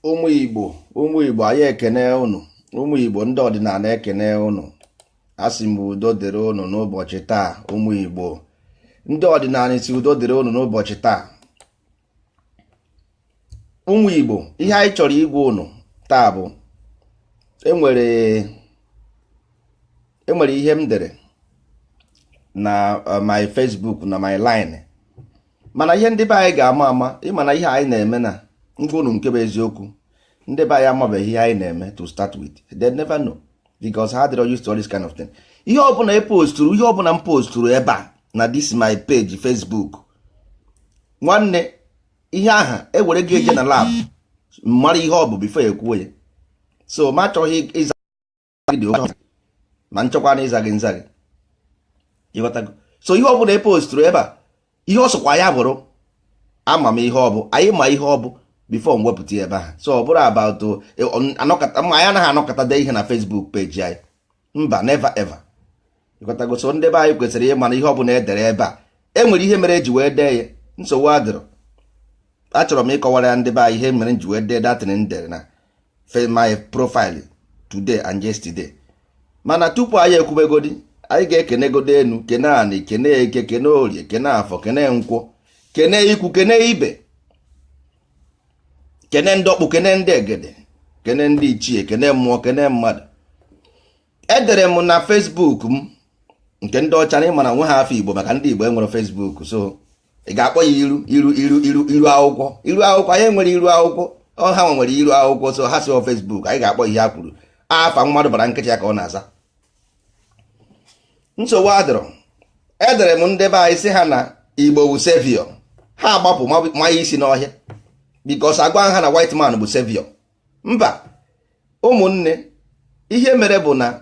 Ụmụ Igbo, ụmụ Igbo, anyị ekene unu. Ụmụ Igbo, ndị ọdịnala ekene unu. Asị m udo dịrị unu n'ụbọchị taa. Ụmụ Igbo, ndị ọdịnala si udo dịrị unu n'ụbọchị taa. Ụmụ Igbo, ihe anyị chọrọ igwa unu taa bụ enwere ihe m dere na my Facebook na my line, mana ihe ndị be anyị ga-ama ama ịma na ihe anyị na-eme na ngwa unu nke bụ eziokwu, ndị be anyị amabeghị ihe anyị na-eme. To start with, they never know because ha dịrọ used to all this kind of thing. Ihe ọbụla e posturu, ihe ọbụla m posturu ebe a na this my page Facebook, nwanne, ihe aha ewere gị eje na lab mara ihe ọ bụ before ekwuo ya. So ma achọghị ịza gị dị okwu, ma nchọkwa na ịza gị nza gị, ịghọtago? So ihe ọbụla e posturu ebe a, ihe ọ sọkwa ya bụrụ, ama m ihe ọ bụ, anyị ma ihe ọ bụ before m wepụta ya ebe ahụ. So ọ bụrụ about anọkọta ma anyị anaghị anọkọta dee ihe na Facebook page anyị, mba, never ever, ịghọtago? So ndị be anyị kwesịrị ịma na ihe ọbụla edere ebe a, e nwere ihe mere eji wee dee ya. Nsogbu adịrọ. Achọrọ m ịkọwara ya ndị be anyị ihe mere m ji wee dee that thing m dere na my profile today and yesterday. Mana tupu anyị ekwubegodi, anyị ga-ekenegodo enu, kene anị, kene eke, kene orie, kene afọ, kene nkwọ, kene ikwu, kene ibe, kene ndị ọkpụ, kene ndị egede, kene ndị ichie, kene mmụọ, kene mmadụ. Edere m na Facebook m nke ndị ọcha na ịma na nwe ha afọ Igbo, maka ndị Igbo enwere Facebook, so ị ga-akpọ ya iru iru iru iru iru akwụkwọ, iru akwụkwọ. Anyị nwere iru akwụkwọ, ọ ha nwere iru akwụkwọ, so ha si ọ Facebook. Anyị ga-akpọ ihe ha kwuru afa mmadụ bara nkịtị ya ka ọ na-aza. Nsogbu adịrọ. Edere m ndị be anyị sị ha na Igbo bụ savior. Ha agbapụ manya isi n'ọhịa because agwa ha na white man bụ savior. Mba, ụmụnne, ihe mere bụ na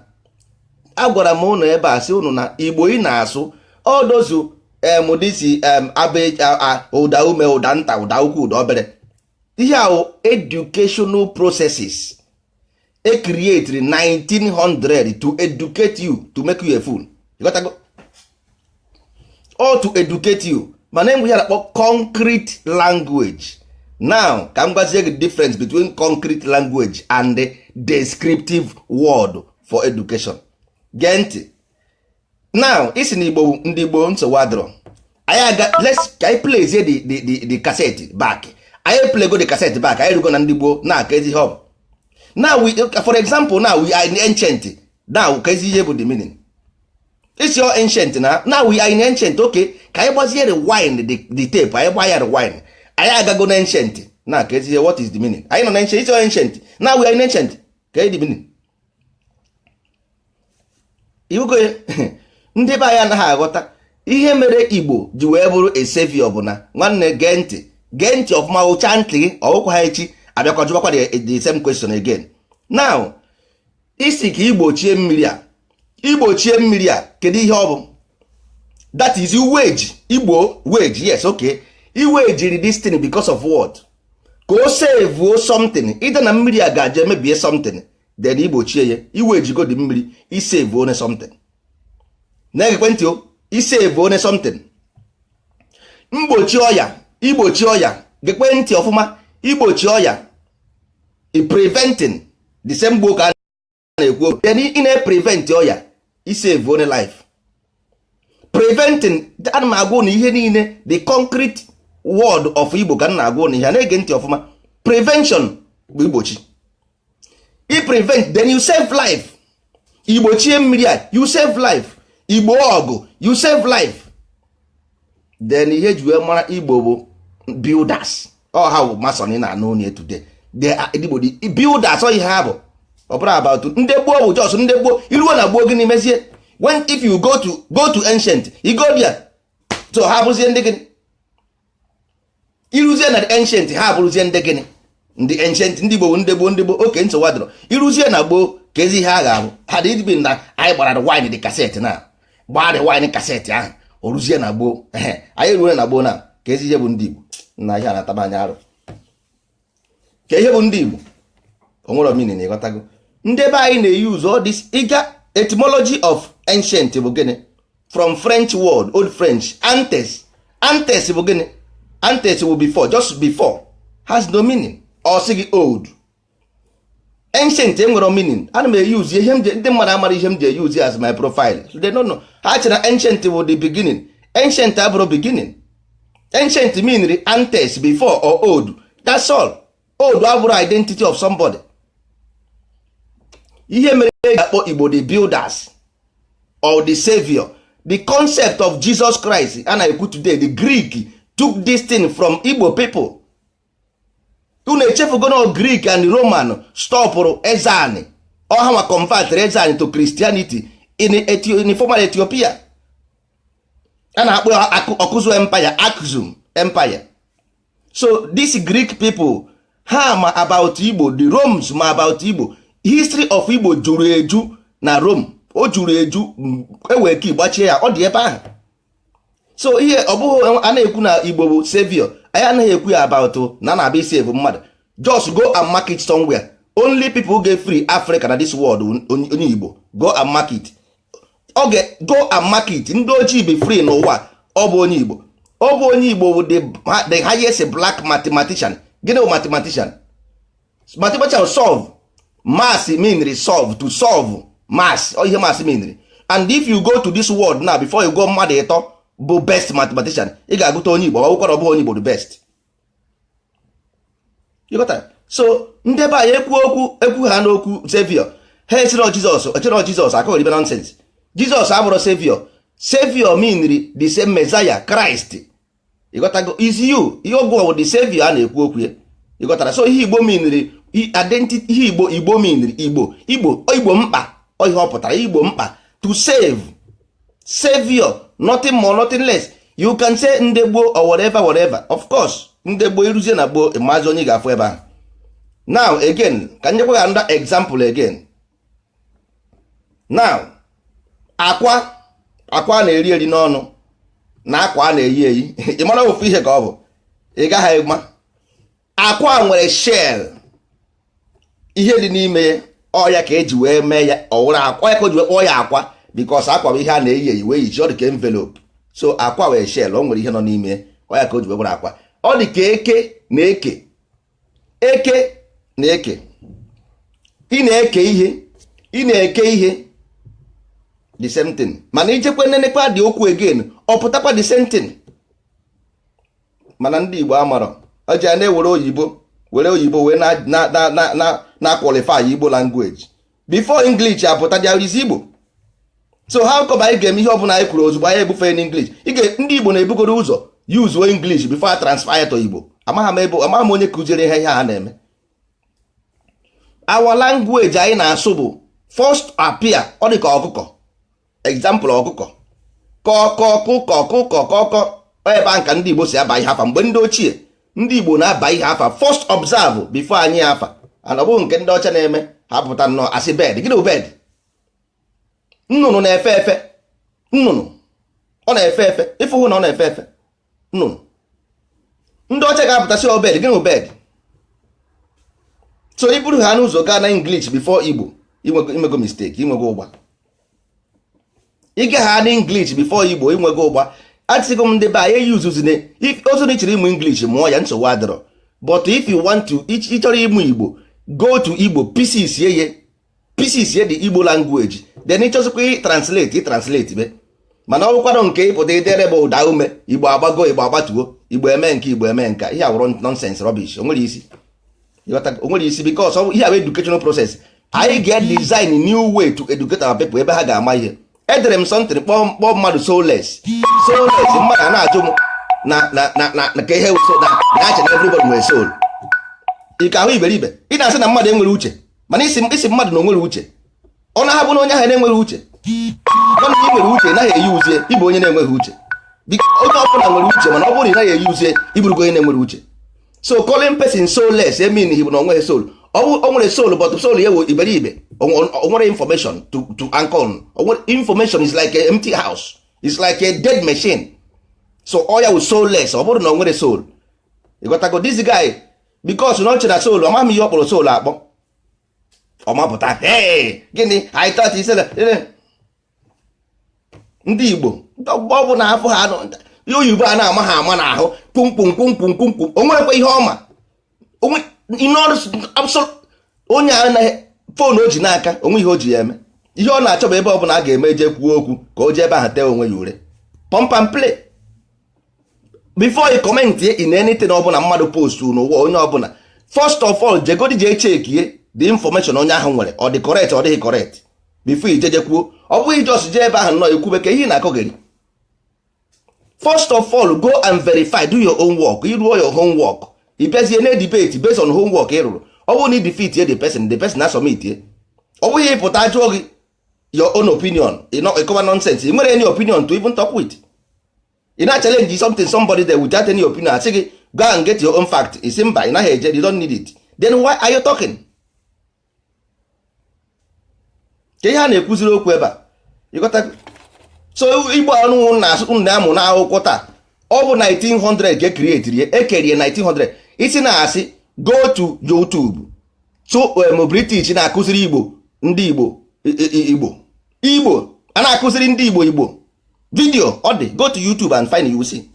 agwara m ụnụ ebe a sị ụnụ na Igbo ị na-asụ odozu emdisi abe ụda ume, ụda nta, ụda ukwu, ụda obere, ihe ahụ educational processes e create 1900 to educate you, to make you a fool. You got to go all to educate you. Mana enwe ihe a na-akpọ concrete language. Now ka m gwazie gị difference between concrete language and the descriptive word for education. Gee ntị. Now isi na Igbo, ndị Igbo, nsogbu adịrọ. Anyị aga, let's ka anyị playzie the cassette back. Anyị play go the cassette back, anyị rugo na ndị gboo na-aka ezi ihe ọ bụ. Now we, for example, now we are in ancient. Now ka ezi ihe bụ the meaning isi ọ ancient na now we are in ancient. Okay, ka anyị gbazie rewind the tape, anyị gba ya rewind, anyị agago na ancient. Na ka ezi ihe, what is the meaning? Anyị nọ na ancient, isi ọ ancient, now we are in ancient, ka the meaning iwugo. Ndị be anyị anaghị aghọta ihe mere Igbo ji wee bụrụ a savior bụ na, nwanne, gee ntị, gee ntị ọfụma, ụcha ntị gị ọgwụkwa ha echi abịakwa jụbakwa the same question again. Now isi ka igbochie mmiri a, igbochie mmiri a, kedu ihe ọ bụ? That is wage. Igbo wage, yes, okay, iwejiri this thing because of what? Ka o save something. Ide na mmiri a ga-aje mebie something, then igbochie ya, iwejigo dị mmiri, isave one something. Na-egekwe ntị o, isave one something. Mgbochi ọya, igbochi ọya, gekwe ntị ọfụma, igbochi ọya, i preventing, the same gboo ka a na-ekwu. Then ị na-prevent ọya, isave one life. Preventing, ana m agwa ụnụ ihe niile, the concrete word of Igbo ka m na-agwa ụnụ ihe a. Na-ege ntị ọfụma. Prevention bụ igbochi. I prevent, then you save life. Igbochie mmiri a, you save life. Igbo ọgụ, you save life. Then ihe ji wee mara Igbo bụ builders. Ọ ha bụ mason ị na-anụ onye today. They are Igbo the builders. Ọ ihe ha bụ, ọ bụrụ about ndị gboo bụ just ndị gboo. Iruo na gboo, gịnị mezie? When if you go to ancient, you go there, so ha bụzie ndị gịnị? Iruzie na ancient, ha bụrụzie ndị gịnị? Ndị ancient, ndị Igbo bụ ndị gboo, ndị gboo. Oke nsogbu adịrọ. Iruzie na gboo, ka ezi ihe a ga-abụ ha dị ibi na anyị gbara rewind the cassette, na gbaa rewind cassette ahụ, o ruzie na gboo. Ehe, anyị ruo na gboo na ka ezi ihe bụ ndị Igbo na ihe a na-ataba anya arụ, ka ihe bụ ndị Igbo o nwere meaning. Ịghọtago? Ndị be anyị na-use all this ịga etymology of ancient bụ gịnị? From French word, Old French, antes. Antes bụ gịnị? Antes bụ before, just before, has no meaning. Ọ sị gị old, ancient enwere meaning. Ana m eyuzi ihe m ndị mmadụ amara ihe m ji eyuzi as my profile. They don't know. Ha chere ancient bụ the beginning. Ancient abụrụ beginning. Ancient mean antes, before or old, that's all. Old abụrụ identity of somebody. Ihe mere e ji akpọ Igbo the builders or the savior, the concept of Jesus Christ a na-ekwu today, the Greek took this thing from Igbo people. Unu echefugo na Greek and Roman stọpụrụ Ezeani, ọha ma convert Ezeani to Christianity in former Ethiopia a na-akpọ Okuzu Empire, Axum Empire. So this Greek people, ha ma about Igbo. The Romans ma about Igbo. History of Igbo juru eju na Rome. O juru eju, ewee ka igbachie ya, ọ dị ebe ahụ. So ihe ọ bụghị a na-ekwu na Igbo bụ savior, anyị anaghị ekwu ya about na na-abịa save mmadụ. Just go and mark it somewhere. Only people get free Africa na this world, onye Igbo. Go and mark it. Oge go and mark it. Ndị ojii be free n'ụwa, ọ bụ onye Igbo. Ọ bụ onye Igbo bụ the highest black mathematician. Gịnị bụ mathematician? Mathematician solve maths, mean resolve, to solve maths. Ọ ihe maths mean. And if you go to this world now, before you go mmadụ ịtọ bụ best mathematician, ị ga-agụta onye Igbo. Ọ bụkwara ọ bụghị onye Igbo the best. You got that? So ndị be anyị ekwu okwu, ekwu ha n'okwu savior, ha esiro Jizọs, echero Jizọs akọghịrị nonsense. Jizọs abụrụ savior. Savior meanri the same Messiah, Christ. Ịghọtago? Is you, ihe ọgwụ bụ the savior a na-ekwu okwu ya. Ịghọtara? So ihe Igbo meanri identity, ihe Igbo, Igbo meanri Igbo, Igbo, Igbo mkpa. Ọ ihe ọ pụtara, Igbo mkpa, to save, savior, nothing more, nothing less. You can say ndị gboo or whatever, whatever. Of course, ndị gboo iruzie na gboo, maazị onye ga-afụ ebe ahụ. Now again, ka nyekwa gị another example again. Now, akwa, akwa a na-eri eri n'ọnụ na akwa a na-eyi eyi, ị mara ofu ihe ka ọ bụ? Ị gaghị ma akwa nwere shell. Ihe dị n'ime ya, ọ ya ka eji wee mee ya ọwụrụ akwa, ya ka o ji wee kpọọ ya akwa, because akwa bụ ihe a na-eyi eyi wee yichi. Ọ dị ka envelope. So akwa wee shell, o nwere ihe nọ n'ime ọ, ya ka o ji wee bụrụ akwa. Ọ dị ka eke na eke, eke na eke. Ị na-eke ihe, ị na-eke ihe, the same thing. Mana ijekwe nenekwa dị okwu again, ọ pụtakwa the same thing. Mana ndị Igbo amarọ ọji a na-ewere oyibo, were oyibo wee na na na na na na qualify Igbo language. Before English apụta, there is Igbo. So how come anyị ga-eme ihe ọbụla anyị kwuru ozugbo anyị ebufe n'English? Ndị Igbo na-ebugoro ụzọ use English before transfer ya to Igbo. Amaghị m ebe, amaghị m onye kụziere ha ihe ha na-eme. Our language anyị na-asụ bụ first appear. Ọ dị ka ọkụkọ, example, ọkụkọ kọkọkụkọkụkọ kọkọ. Ebe a nka ndị Igbo si aba ihe afa. Mgbe ndị ochie, ndị Igbo na-aba ihe afa first, observe before anyị afa. And ọ bụghị nke ndị ọcha na-eme, ha pụta nnọọ asị bird. Gịnị bụ bird? Nnụnụ na-efe efe. Nnụnụ ọ na-efe efe? Ịfụhụ na ọ na-efe efe, nnụnụ. Ndị ọcha ga-apụta sị ọ bird. Gịnị bụ bird? So iburu ha n'ụzọ gaa na English before Igbo, imego mistake, inwego ụgba. Ịga ha na English before Igbo, inwego ụgba. Atịgo m ndị be anyị eyuzuzine otu na ịchọrọ ịmụ English, mụọ ya, nsogbu adịrọ. But if you want to, ịchọrọ ịmụ Igbo, go to Igbo pieces, ye pieces ye the Igbo language, then ịchọzikwa translate, translate be. Mana ọ bụkwanụ nke ịpụta idere bụ ụda ume Igbo agbago, Igbo agbatuo, Igbo eme nke, Igbo eme nka, ihe awụrụ nonsense, rubbish. O nwere isi? O nwere isi? Because ọ bụ ihe bụ educational process. Anyị ga-design new way to educate our people ebe ha ga-ama ihe. Edere m something, kpọọ mmadụ soulless, soulless. Mmadụ a na-ajụ m na na na na na ka ihe na na-ache na everybody nwere soul. Ike ahụ iberibe, ị na-asị na mmadụ enwere uche, mana isi mmadụ na o nwere uche, ọ na-ahapụ na onye ahụ na-enweghị uche. Mana ị nwere uche, ị naghị eyi uzie, ịbụ onye na-enweghị uche. Onye ọbụla nwere uche, mana ọ bụrụ na ị naghị eyi uzie, ịbụrụgo onye na-enwere uche. So calling person soulless emean bụ na o nweghị soul. O nwere soul, but soul ya wụ iberibe. O nwere information to anchor on. O nwere information is like a empty house, is like a dead machine. So ọ ya wụ soulless. Ọ bụrụ na o nwere soul, ịghọtago? This guy, because na ọ chere na soul, ọ maghị m ihe ọ kpọrọ soul akpọ, ọ mapụta. Hey, gịnị? I thought he said ndị Igbo ọ bụ na afọ ha oyibo a na-ama ha ama n'ahụ, kpumkpum kpumkpum kpumkpum. O nwerekwa ihe ọma. Onye anaghị phone o ji n'aka onwe ihe o ji ya eme. Ihe ọ na-achọ bụ ebe ọ bụla a ga-eme eje kwuo okwu ka o jee ebe ahụ tee onwe ya ure. Pump and play. Before you comment in anything ọbụla mmadụ post n'ụwa, onye ọbụla, first of all, jegodi jee checkie the information onye ahụ nwere, ọ dị correct, ọ dịghị correct, before ijeje kwuo. Ọ bụghị just jee ebe ahụ nọ ekwube ka ihe na-akọgeri. First of all, go and verify, do your own work. Ịrụọ your homework, ị bịazie na debate based on homework ị rụrụ. Ọ bụrụ na ị defeat the person, the person na submit. Ọ bụghị ịpụta jụọ gị your own opinion, ịkọwa nonsense. Ị nwere any opinion to even talk with? Ị na challenge something, somebody there without any opinion, asị gị go and get your own fact, isi mba, ị naghị eje, you don't need it. Then why are you talking? Ka ihe a na-ekwuziri okwu ebe a, ịghọta? So Igbo ọnụnwụ na-asụ na-amụ n'akwụkwọ taa, ọ bụ 1900 ka e create, ekerie 1900. Isi na-asị go to YouTube, so British na-akụziri Igbo ndị Igbo Igbo Igbo a na-akụziri ndị Igbo Igbo video ọ dị. Go to YouTube and find, you see.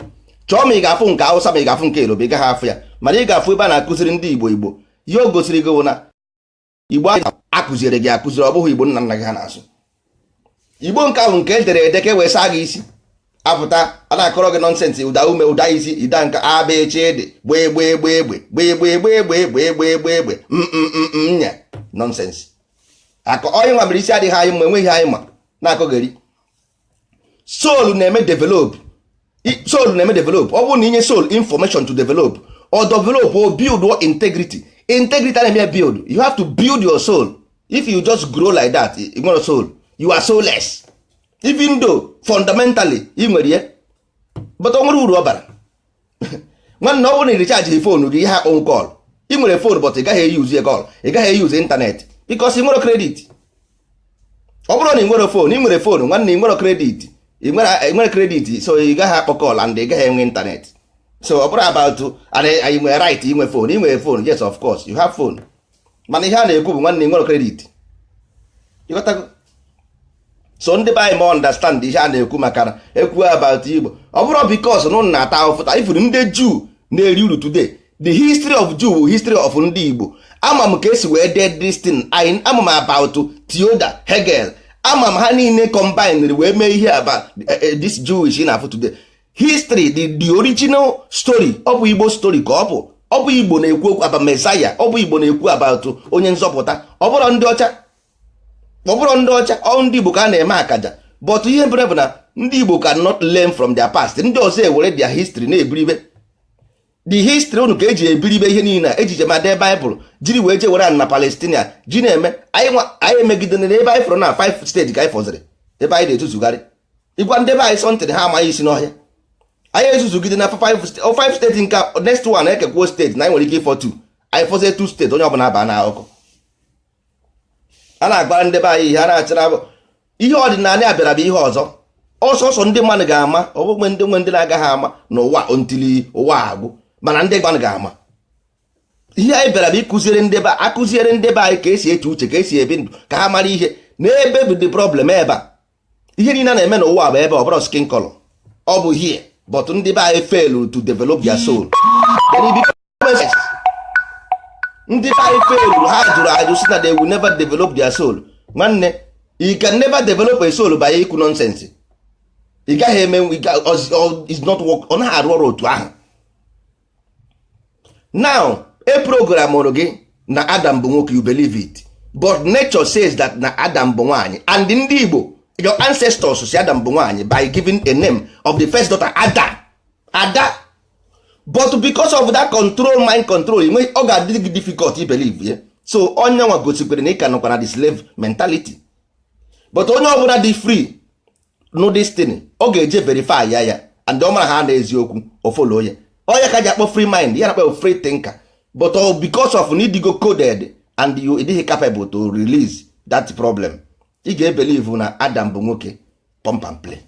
Chọọ ma ị ga-afụ nke Hausa, ma ị ga-afụ nke Yoruba, ị gaghị afụ ya, mana ị ga-afụ ebe a na-akụziri ndị Igbo Igbo. Ihe o gosiri gị bụ na Igbo akụziere gị akụziri, ọ bụghị Igbo nna nna gị ha na-asụ. Igbo nke ahụ nke edere ede ka e wee saa gị isi, apụta a na-akọrọ gị nonsense, ụda ume, ụda isi, ịda nka abịchịdị, gbee gbee gbee egbe gbee gbee gbee gbee gbee gbee gbee egbe nya nonsense. Akọ onye nwa mere isi adịghị anyị mma, enweghị anyị ma na-akọgeri. Soul na-eme develop, soul na-eme develop. Ọ bụrụ na inye soul information to develop or develop or build or integrity, integrity na-eme build. You have to build your soul. If you just grow like that, ị nwere soul, you are soulless, even though fundamentally ị nwere ihe, but ọ nwere uru ọ bara? Nwanne, ọ bụrụ na ị recharge phone gị, ihe akpọ call, ị nwere phone but ị gaghị eyuzu call, ị gaghị eyuzu internet because ị nwere credit. Ọ bụrụ na ị nwere phone, ị nwere phone, nwanne, ị nwere credit, ị nwere credit, so ị gaghị akpọ call and ị gaghị enwe internet. So ọ bụrụ about anyị nwere right inwe phone, ị nwere phone, yes, of course you have phone, mana ihe a na-ekwu bụ, nwanne, ị nwere credit, ịghọtago? So ndị be anyị ma understand ihe a na-ekwu, maka na ekwu about Igbo, ọ bụrụ because na na-ata ahụfụta ifuru ndị Jew na-eri uru today. The history of Jew bụ history of ndị Igbo. Ama m ka esi wee dee this thing. Ama m about Theodor Hegel, ama m ha niile combined wee mee ihe about this Jewish na-afụ today. History, the original story, ọ bụ Igbo story ka ọ bụ. Ọ bụ Igbo na-ekwu okwu about Messiah, ọ bụ Igbo na-ekwu about onye nzọpụta. Ọ bụrụ ndị ọcha, ọ bụrụ ndị ọcha, ọ ndị Igbo ka a na-eme akaja. But ihe mbere bụ na ndị Igbo cannot learn from their past. Ndị ọzọ ewere their history na-ebiribe the history unu ka eji ebiribe ihe niile a ejije ma dee Baịbụl jiri wee jee were na Palestina ji na-eme anyị emegidere n'ebe anyị fọrọ na five state ka anyị fọziri ebe anyị na-etuzugharị ịgwa ndị be anyị something, ha amaghị isi n'ọhịa. Anyị ezuzugide na five state, nke next one ekekwuo state na anyị nwere ike ịfọ two, anyị fọzie two state, onye ọbụla aba na akụkọ. A na-agbara ndị be anyị ihe a na-achara ihe ọdịnala a bịara bụ ihe ọzọ ọsọsọ ndị mmadụ ga-ama. Ọ bụghị ndị nwe ndị na-agaghị ama n'ụwa ntili ụwa agwụ, mana ndị mmadụ ga-ama ihe anyị bịara bụ ịkụziere ndị be, akụziere ndị be anyị ka esi eche uche, ka esi ebi ndụ, ka ha mara ihe n'ebe bụ the problem. Ebe a ihe niile a na-eme n'ụwa bụ ebe ọ bụrụ skin color, ọ bụ here, but ndị be anyị fail to develop their soul. Then it becomes ndị be anyị fail. Ha jụrụ ajụ si na they will never develop their soul. Nwanne, you can never develop a soul by ikwu nonsense. Ị gaghị eme, is not work, ọ naghị arụ ọrụ otu ahụ. Now e programụrụ gị na Adam bụ nwoke, you believe it, but nature says that na Adam bụ nwaanyị. And ndị Igbo, your ancestors si Adam bụ nwaanyị by giving a name of the first daughter Ada, Ada. But because of that control, mind control, ọ ga-adị gị difficult i believe ya. So onye nwa gosikwere na ị ka nọkwa na the slave mentality. But onye ọbụla dị free no destiny, ọ ga-eje verify ya ya and ọ mara ha na eziokwu, o follow ya. Onye ka ji akpọ free mind ya, na-akpọ free thinker. But all because of na ịdịgo coded and you ịdịghị capable to release that problem, ị ga-ebelieve na Adam bụ nwoke, pump and play.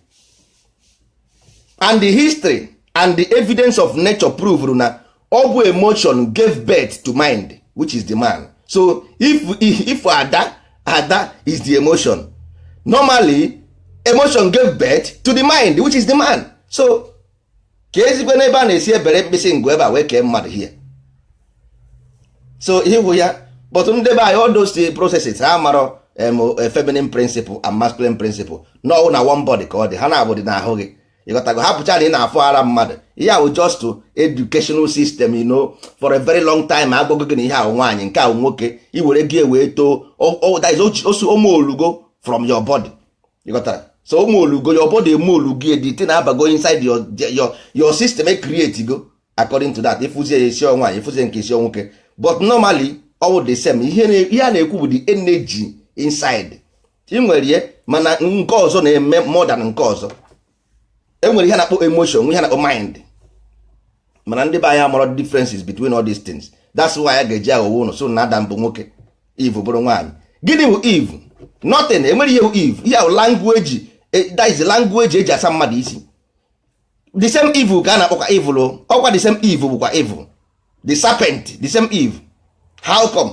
And the history and the evidence of nature prove na ọ bụ emotion gave birth to mind, which is the man. So if Ada, Ada is the emotion, normally emotion gave birth to the mind, which is the man. So ka ezigbo n'ebe a na-esi ebere mkpịsị ngụ ebe a wee kee mmadụ here. So ịhụ ya, but ndị be anyị, all those processes ha marọ, feminine principle and masculine principle no na one body ka ọ dị, ha na-abụ dị n'ahụ gị. Ịghọtago? Hapụcha na ị na-afụ ara mmadụ. Ihe ahụ just to educational system, for a very long time agwago gị na ihe ahụ nwaanyị, nke ahụ nwoke. I were gị wee too, that is osu ụmụ olugo from your body. Ịghọtara? So ụmụ olugo your body, eme olugo, the thing abago inside your system, e create go according to that. Ịfụzie ya isi nwaanyị, ịfụzie nke isi nwoke, but normally all the same. Ihe a na-ekwu bụ the energy inside ị nwere ihe, mana nke ọzọ na-eme more than nke ọzọ. Enwere ihe na-akpọ emotion, nwe ihe na-akpọ mind, mana ndị be anyị amara differences between all these things. That's why a ga-eji aghọwo ụnụ so na Adam bụ nwoke, Eve bụrụ nwaanyị. Gịnị bụ Eve? Nothing. Enwere ihe bụ Eve. Ihe ahụ language, that is language eji asa mmadụ isi. The same evil ka a na-akpọkwa evil o. Ọkwa the same Eve bụkwa evil, the serpent, the same Eve. How come?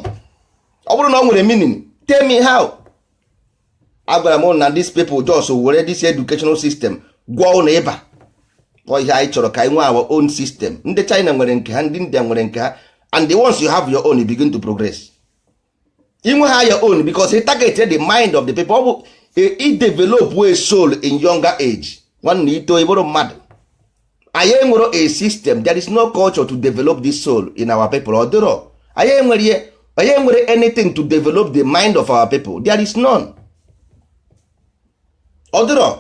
Ọ bụrụ na ọ nwere meaning, tell me how. Agwara m na these people just were this educational system gwọọ ụnụ ịba. Ọ ihe anyị chọrọ ka anyị nwee our own system. Ndị China nwere nke ha, ndị India nwere nke ha, and the once you have your own, you begin to progress. Inwe ha your own because it target the mind of the people. Ọ bụ i develop a soul in younger age. Nwanne, ito ịbụrụ mmadụ, anyị enwero a system. There is no culture to develop this soul in our people. Ọ dịrọ. Anyị enwere ihe, anyị enwere anything to develop the mind of our people. There is none. Ọ dịrọ.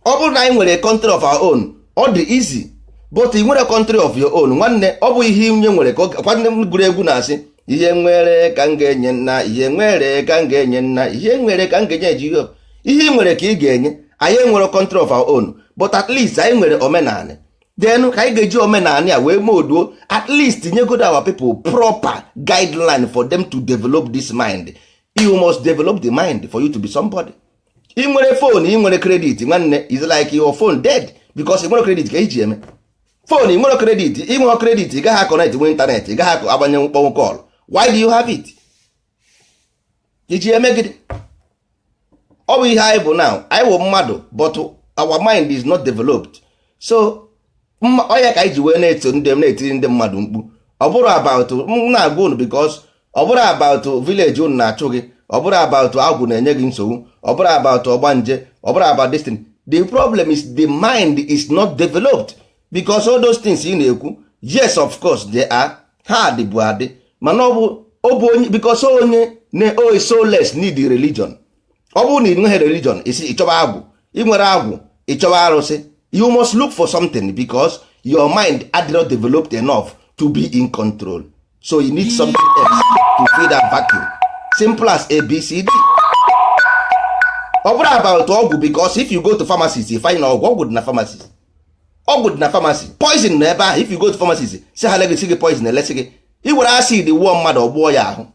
Ọ bụrụ na anyị nwere country of our own, ọ dị easy, but ị nwere country of your own, nwanne, ọ bụ ihe onye nwere ka nwanne m gụrụ egwu na-asị, "Ihe nwere ka m ga-enye nna, ihe nwere ka m ga-enye nna, ihe nwere ka m ga-enye Jehova." Ihe ị nwere ka ị ga-enye. Anyị enwere country of our own, but at least anyị nwere omenala. Then ka anyị ga-eji omenala a wee moduo, at least nyegodo our people proper guideline for them to develop this mind. You must develop the mind for you to be somebody. Ị nwere phone, ị nwere credit, nwanne, is like your phone dead because ị nwere credit ka iji eme phone. Ị nwere credit, ị nwere credit, ị gaghị connect nwe internet, ị gaghị agbanye mkpọnwụ call. Why do you have it? Iji eme gịnị? Ọ bụ ihe anyị bụ now. Anyị bụ mmadụ, but our mind is not developed. So ọ ya ka anyị ji wee na-eto ndị na-etiri ndị mmadụ mkpu. Ọ bụrụ about m na-agwa unu because ọ bụrụ about village unu na-achụ gị, ọ bụrụ about agwụ na-enye gị nsogbu, ọ bụrụ about ọgbanje, ọ bụrụ about this thing. The problem is the mind is not developed, because all those things ị na-ekwu, yes, of course they are ha dị bụ adị, mana ọ bụ onye, because onye na o soulless need religion. Ọ bụrụ na ị nweghị religion, isi ịchọba agwụ, ị nwere agwụ, ịchọba arụsị. You must look for something because your mind adịrọ developed enough to be in control, so you need something else to fill that vacuum. Simple as ABCD. Ọ bụrụ about ọgwụ, because if you go to pharmacies, you find ọgwụ. Ọgwụ dị na pharmacies, ọgwụ dị na pharmacy, poison nọ ebe ahụ. If you go to pharmacies, si ha legesi gị poison, elesi gị. I were acid wụọ mmadụ, ọgbụọ ya ahụ.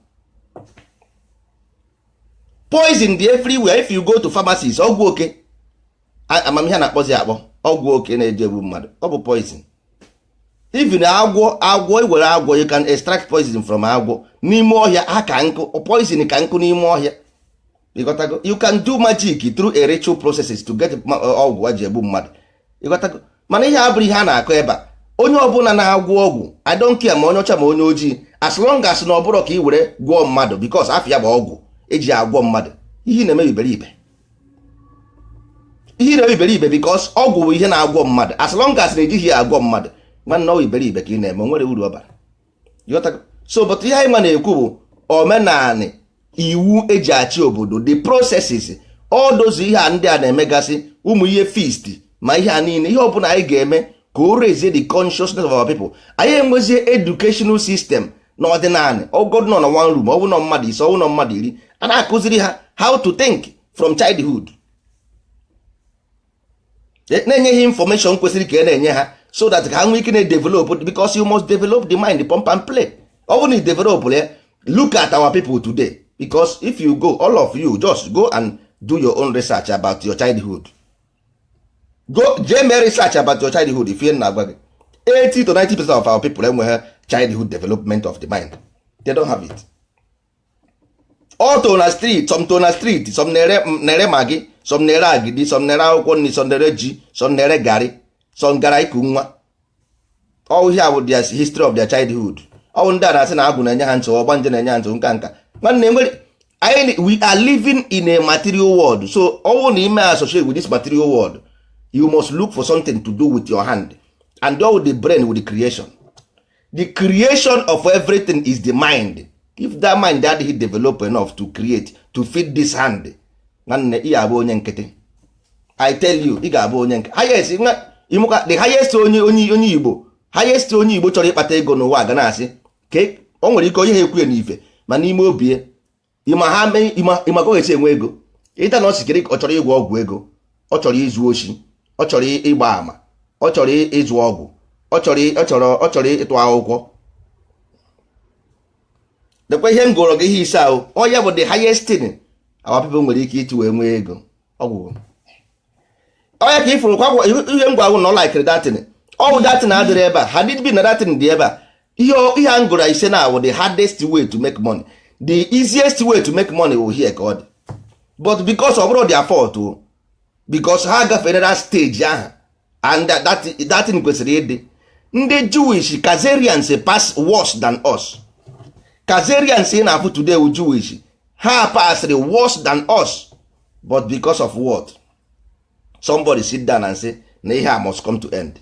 Poison dị everywhere. If you go to pharmacies, ọgwụ oke amamihe a na-akpọzi akpọ ọgwụ oke na-eji egbu mmadụ, ọ bụ poison. Even agwọ, agwọ, iwere agwọ, you can extract poison from agwọ n'ime ọhịa. Ha ka nkụ, poison ka nkụ n'ime ọhịa. Ịghọtago? You can do magic through a ritual processes to get ọgwụ a ji egbu mmadụ. Ịghọtago? Mana ihe abụrụ ihe a na-akọ ebe a. Onye ọbụla na-agwọ ọgwụ, I don't care ma onye ọcha ma onye ojii, as long as na ọ bụrụ ka ị were gwọọ mmadụ, because afọ ya bụ ọgwụ eji agwọ mmadụ, ihe ị na-eme iberibe, ihe ị na-eme iberibe, because ọgwụ bụ ihe na-agwọ mmadụ. As long as na ejighị ya agwọ mmadụ, nwanne, ọ iberibe ka ị na-eme, o nwere uru ọ bara. Ịghọtago? So but ihe anyị ma na-ekwu bụ omenanị, iwu eji achị obodo, the processes, all those ihe a ndị a na-emegasị, ụmụ ihe feast ma ihe a niile, ihe ọbụla anyị ga-eme ka o raise the consciousness of our people. Anyị enwezie educational system na ọdịnala. Ọgọdụ nọ na one room, ọ bụ nọ mmadụ 5, ọ bụ nọ mmadụ 10, a na-akụziri ha how to think from childhood, na-enye ha information kwesịrị ka e na-enye ha, so that ka ha nwee ike na-develop, because you must develop the mind, pump and play. Ọ bụrụ na i develop ya, look at our people today, because if you go, all of you just go and do your own research about your childhood. Go jee mee research about your childhood. If na agwa gị, 80 to 90% of our people enweghị childhood development of the mind. They don't have it. All to na street, some to na street, some na-ere Maggi, some na-ere agidi, some na-ere akwụkwọ nri, some na-ere ji, some na-ere garị, some gara iku nwa. All here bụ their history of their childhood. Ọ bụ ndị a na-asị na agwụ na-enye ha nsogbu, ọgbanje na-enye ha nsogbu, nka nka. Nwanne, nwere anyị, we are living in a material world. So ọ bụrụ na ime associate with this material world, you must look for something to do with your hand and all the brain with the creation. The creation of everything is the mind. If that mind adịghị develop enough to create, to feed this hand, nwanne, ị ga-abụ onye nkịtị. I tell you, ị ga-abụ onye nkịtị. Highest ịmụka, the highest onye Igbo, highest onye Igbo chọrọ ịkpata ego n'ụwa ga na-asị ka o nwere ike onye ha ekwu ya n'ife, ma n'ime obi ya, ịma ha mee ịma ka ọ ga-esi enwe ego. Ịta na ọ sikere, ọ chọrọ ịgwọ ọgwụ ego, ọ chọrọ izu oshi, ọ chọrọ ịgba ama, ọ chọrọ ịzụ ọgwụ, ọ chọrọ ịtụ akwụkwọ. Lekwa ihe m gụrụ gị, ihe ise ahụ, ọ ya bụ the highest thing our people nwere ike iti wee nwee ego, ọgwụ. Ọ ya ka ifuru kwa ihe m gwa na ọ likere that thing. Ọwụ that thing adịrị ebe a. Had it been na that thing dị ebe a, ihe a m gụrụ ise na awụ the hardest way to make money. The easiest way to make money wụ here ka ọ dị, but because ọ bụrụ their fault o, because ha gafere that stage ahụ and that thing kwesịrị ịdị. Ndị Jewish Khazarians pass worse than us. Khazarians ị na-afụ today wụ Jewish. Ha passed worse than us, but because of what? Somebody sit down and say na ihe a must come to end.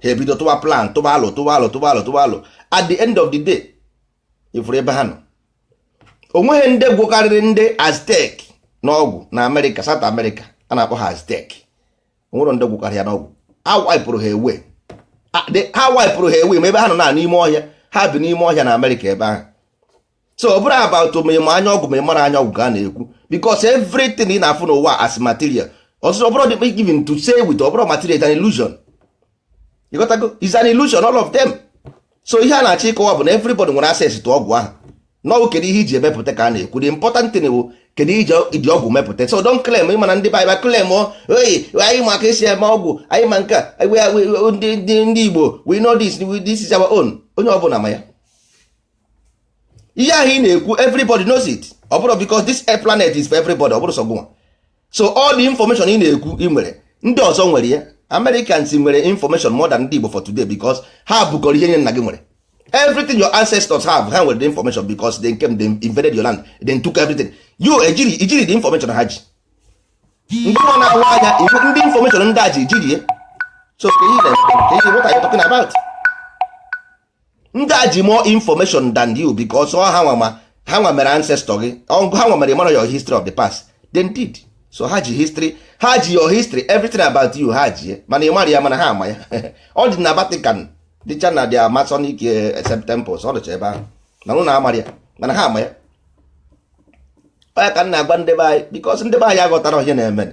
Ha ebido tụwa plan, tụba alụ, tụba alụ, tụba alụ, tụba alụ. At the end of the day, ifuru ebe ha nọ. Onweghị ndị gwụkarịrị ndị Aztec n'ọgwụ na Amerịka, South America, a na-akpọ ha Aztec. Onwere ndị gwụkarị ya n'ọgwụ. Ha wipụrụ ha ewe, ha wipụrụ ha ewe ma ebe ha nọ na n'ime ọhịa. Ha bi n'ime ọhịa na Amerịka ebe ahụ. So ọ bụrụ about ma ịma anya ọgwụ ma ị mara anya ọgwụ ka a na-ekwu, because everything ị na-afụ n'ụwa as material, ọzọ ọ bụrụ dị given to say with, ọ bụrụ material is an illusion. You got to go, is an illusion, all of them. So ihe a na-achọ ịkọwa bụ na everybody nwere access to ọgwụ ahụ. N'ọgwụ, kedu ihe iji emepụta ka a na-ekwu. The important thing bụ kedu iji ịdị ọgwụ mepụta. So don't claim ịma na ndị Bible claim o, hey, anyị ma ka esi eme ọgwụ, anyị ma nke a, ndị Igbo, we know this, this is our own. Onye ọbụla ma ya. Ihe ahụ ị na-ekwu, everybody knows it. Ọ bụrụ because this planet is for everybody, ọ bụrụ sọ gụnwa. So all the information ị na-ekwu ị nwere, ndị ọzọ nwere ya. Americans nwere information more than ndị Igbo for today, because ha bukọrọ ihe niile nna gị nwere. Everything your ancestors have, ha nwere the information, because they came, they invaded your land, they took everything. You ejiri ijiri the information ha ji. Ndị nọ na-awụ anya iwu, ndị information ndị a ji ijiri ya. So ka ihe na-eme, ka ihe, what are you talking about? Ndị a ji more information than you, because ọ ha nwa ma ha nwa mere ancestor gị, ha nwa mere mara your history of the past. They did. So ha ji history, ha ji your history, everything about you ha ji ya. Mana ị mara ya, mana ha ama ya. Ọ dị na Vatican, dịcha na their Masonic temples, ọ dịcha ebe ahụ. Mana ụnụ amara ya, mana ha ama ya. Ọ ya ka m na-agwa ndị be anyị, because ndị be anyị aghọtara ihe na-eme.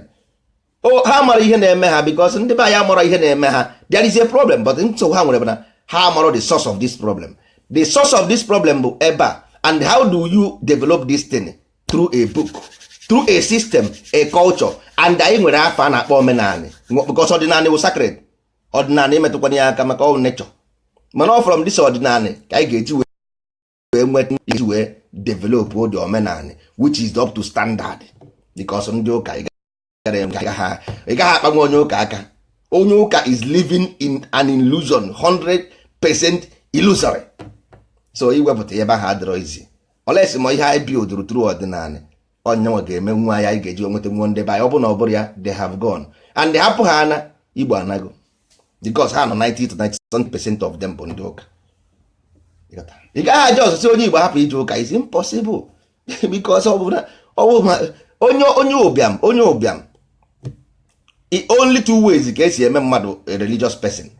O ha mara ihe na-eme ha, because ndị be anyị amara ihe na-eme ha. There is a problem, but nsogbu ha nwere bụ na ha amara the source of this problem. The source of this problem bụ ebe a. And how do you develop this thing? Through a book, through a system, a culture. And anyị nwere afọ a na-akpọ omenanị, because ọdịnanị bụ sacred. Ọdịnanị emetụkwana ya aka, maka ọ nature. Mana ọ from this ọdịnanị ka anyị ga-eji wee nweta iji wee develop the omenanị, which is up to standard, because ndị ụka, ị gaghị akpanwe onye ụka aka. Onye ụka is living in an illusion, 100% illusory. So iwepụta ebe ahụ adịrọ izi olesi ma ihe anyị build through ọdịnala onye nwe ga-eme nwa ya anyị ga-eji nweta nwa ndị be anyị. Ọ bụ na ọ bụrụ ya, they have gone and they hapụ ha ana Igbo anago, because ha nọ 90 to 90% of them bụ ndị ụka. Ị gaghị aja ọsịsị onye Igbo hapụ ije ụka, is impossible, because ọ bụ na ọ bụ ma onye ụbịam, onye ụbịam, only two ways ka esi eme mmadụ a religious person: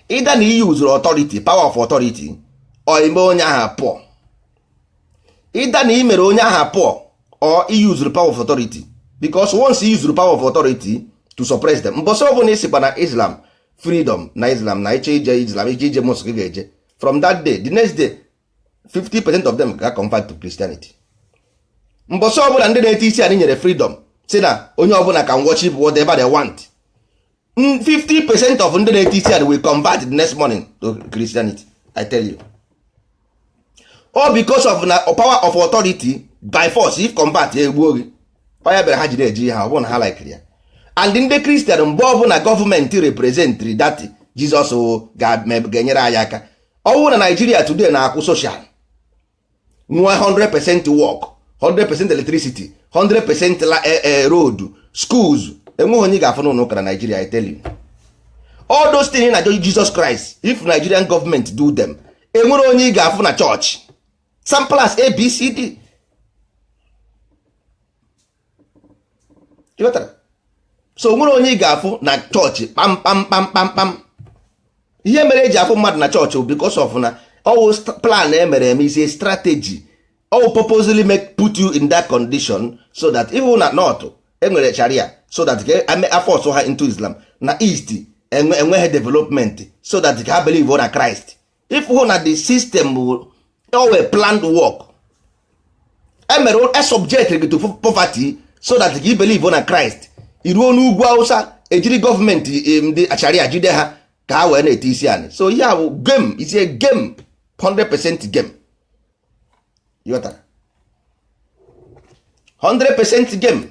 either na iyi usoro authority, power of authority, or ime onye ahụ poor. Either na ị mere onye ahụ poor or i use power of authority, because once you use power of authority to suppress them, mbọsị ọ bụla isikwa na Islam freedom, na Islam na ịchọ ije Islam, ije ije mosque ga-eje, from that day, the next day, 50% of them ga convert to Christianity. Mbọsị ọbụla ndị na-ete isi anyị nyere freedom, si na onye ọbụla can worship whatever they want, 50% of ndị na-ete isi anyị will convert the next morning to Christianity, I tell you. All because of na power of authority by force. If convert ya, egbuo gị. Ọ ya bịara ha jiri eji ha, ọ bụrụ na ha likiri ya. And ndị Christian, mgbe ọbụla gọọmenti representịrị that Jesus ga-enyere anyị aka, Ọwụ na Nigeria today na-akwụ social, nwe 100% work, 100% electricity, 100% road, schools, enweghị onye ị ga-afụ n'ụlọ ụka na Nigeria. I tell you, all those things na Jesus Christ, if Nigerian government do them, enwere onye ị ga-afụ na church. Simple as ABCD. Ịghọtara? So nwere onye ị ga-afụ na chọọchị kpam kpam kpam kpam kpam. Ihe mere eji afụ mmadụ na chọọchị bụ because of na ọwụ plan emere eme, is a strategy, ọwụ purposely make put you in that condition so that even na north enwere sharia so that ka a-force ha into Islam, na east enweghị development so that ka ha believe na Christ. If hụ na the system bụ ọwụ planned work emere, a subject gị to poverty so that ka i believe na Christ. Iruo n'ugwu Hausa, ejiri gọọmenti ndị sharia jide ha ka ha wee na-ete isi anị. So ihe a bụ game, is a game, 100% game. Ịghọtara? 100% game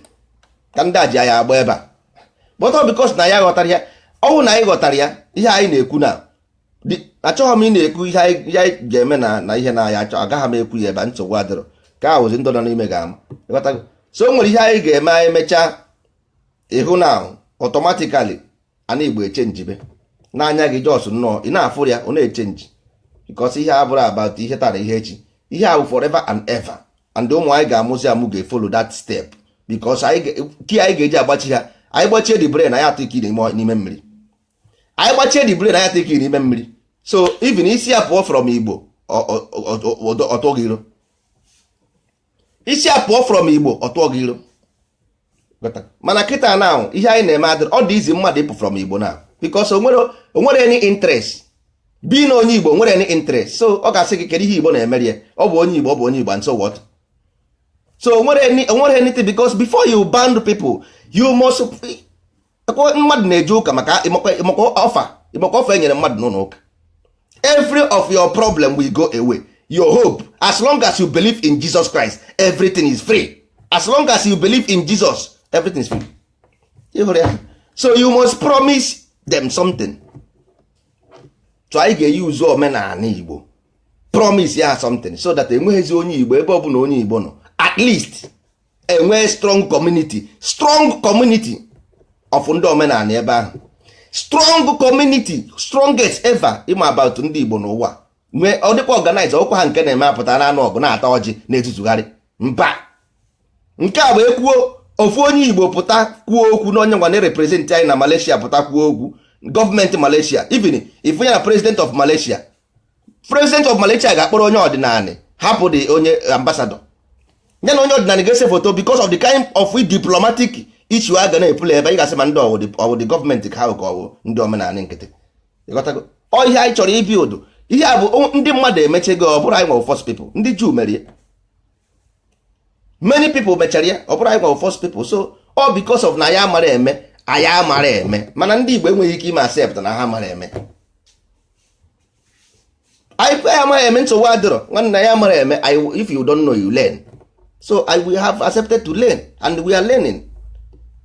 ka ndị a ji anyị agba ebe a. But all because na ya ghọtara ya. Ọwụ na anyị ghọtara ya, ihe anyị na-ekwu na achọghị m ị na-ekwu ihe anyị ga-eme na ihe na-aya achọ, agaghị m ekwu ya ebe a, nsogbu adịrọ ka ahụzi ndụ nọ n'ime ga-ama. Ịghọtago? So o nwere ihe anyị ga-eme, anyị mechaa, ịhụ na automatically ana Igbo e-change-ibe n'anya gị. Just nnọọ ị na-afụ ya, ọ na-e-change, because ihe a bụrụ about ihe taa na ihe echi, ihe a bụ forever and ever, and ụmụ anyị ga-amụzi amụ ga-e-follow that step, because anyị ki anyị ga-eji agbachi ha. Anyị gbachie the brain, anyị atụ ike n'ime mmiri. Anyị gbachie the brain, anyị atụ ike n'ime mmiri. So even isi ya pụọ from Igbo, ọtụọ gị iro. Isi ya pụọ from Igbo, ọtụọ gị iro. Mana kịta na ihe anyị na-eme adịrị ọ dị izi mmadụ ịpụ from Igbo na because onwere any interest bi na onye Igbo nwere any interest. So ọ ga-asị gị, kedu ihe Igbo na-emeri ya? Ọ bụ onye Igbo, ọ bụ onye Igbo, and so what? So onwere anything, because before you ban people, you must mmadụ na-eje ụka maka ịmakwa ọfa, ịmakwa ọfa enyere mmadụ n'ụlọ ụka. Every of your problem will go away, your hope. As long as you believe in Jesus Christ, everything is free. As long as you believe in Jesus, everything is free. Ịhụrụ ya? So you must promise them something. So anyị ga-eyuzu omenala Igbo promise ya something so that enweghịzi onye Igbo, ebe ọ bụla onye Igbo nọ, at least enwee strong community, strong community of ndị omenala ebe ahụ, strong community, strongest ever ịma about ndị Igbo n'ụwa. Nwee ọ dịkwa organize ọkwa ha nke na-eme apụta na anụ ọgụ na-ata ọjị na-etutugharị mba. Nke a bụ ekwuo ofu onye Igbo pụta kwuo okwu na onye nwa na-represent anyị na Malaysia pụta kwuo okwu, gọọmenti Malaysia, even if onye na president of Malaysia, president of Malaysia ga-akpọrọ onye ọdịnala, hapụ dị onye ambassador ya na onye ọdịnala ga-ese foto, because of the kind of diplomatic issue a ga na-epụla ebe ị ga-asị ma ndị ọwụ dị gọọmenti ka ha ka ọwụ ndị omenala nkịtị. Ịghọtago? Ọ ihe anyị chọrọ ibi ụdụ. Ihe a bụ ndị mmadụ emechego. Ọ bụrụ anyị nwe first people, ndị Juu mere ya, many people mechara ya. Ọ bụrụ anyị nwe first people. So all because of na ya amara eme, anyị amara eme. Mana ndị Igbo enweghị ike ime accept na ha mara eme. Anyị amaghị eme, nsogbu adịrọ nwanne, ya amara eme. If you don't know, you learn. So I we have accepted to learn and we are learning.